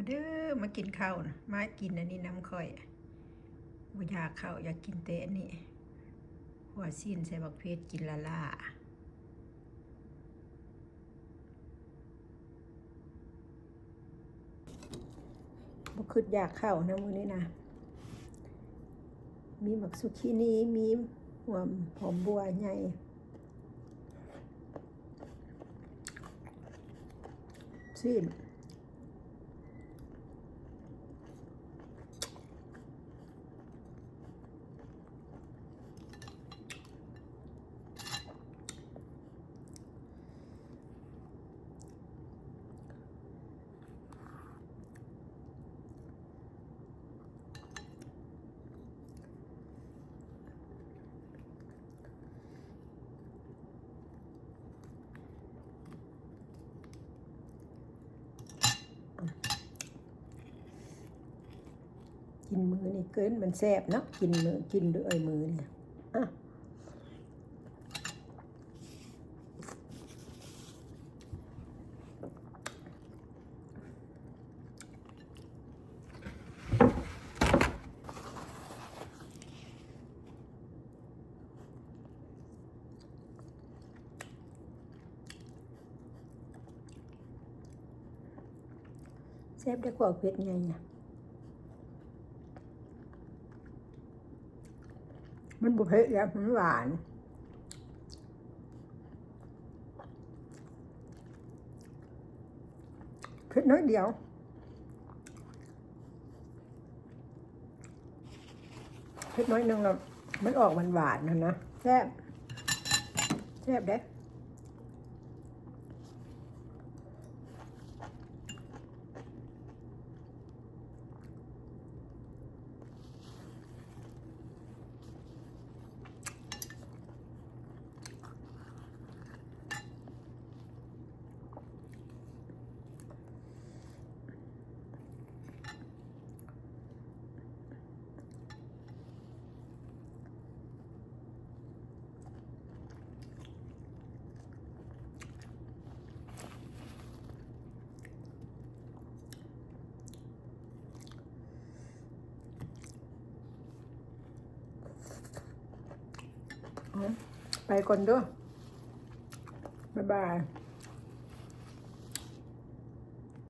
ເດີ ມາກິນເຂົ້ານະ ມາກິນອັນນີ້ນຳຂ້ອຍ. ບໍ່ຢາກເຂົ້າ ຢາກກິນແຕ່ອັນນີ້ ຂົ້ວຊີ້ນໃສ່ບັກເຜັດ ກິນລ້າໆ. ບໍ່ຄິດຢາກເຂົ້ານະມື້ນີ້ນະ. ມີໝາກຊູກຄີນີ ມີຫົວຫອມບົວໃຫຍ່ ຊີ້ນ. ກິນມືນີ້ເກີນ ມັນແຊບເນາະ ກິນມື ກິນດ້ວຍມືນີ້. ອະ ແຊບເດ້ ຂົ້ວເຜັດໃຫຍ່ນະ. ມັນບໍ່ເຜັດແລ້ວ ມັນຫວານ. ເຜັດໜ້ອຍດຽວ ເຜັດໜ້ອຍໜຶ່ງແລ້ວ ມັນອອກຫວານໆຫັ້ນນະ ແຊບ ແຊບເດ້. ໄປກ່ອນເດີ້ ບາຍບາຍ.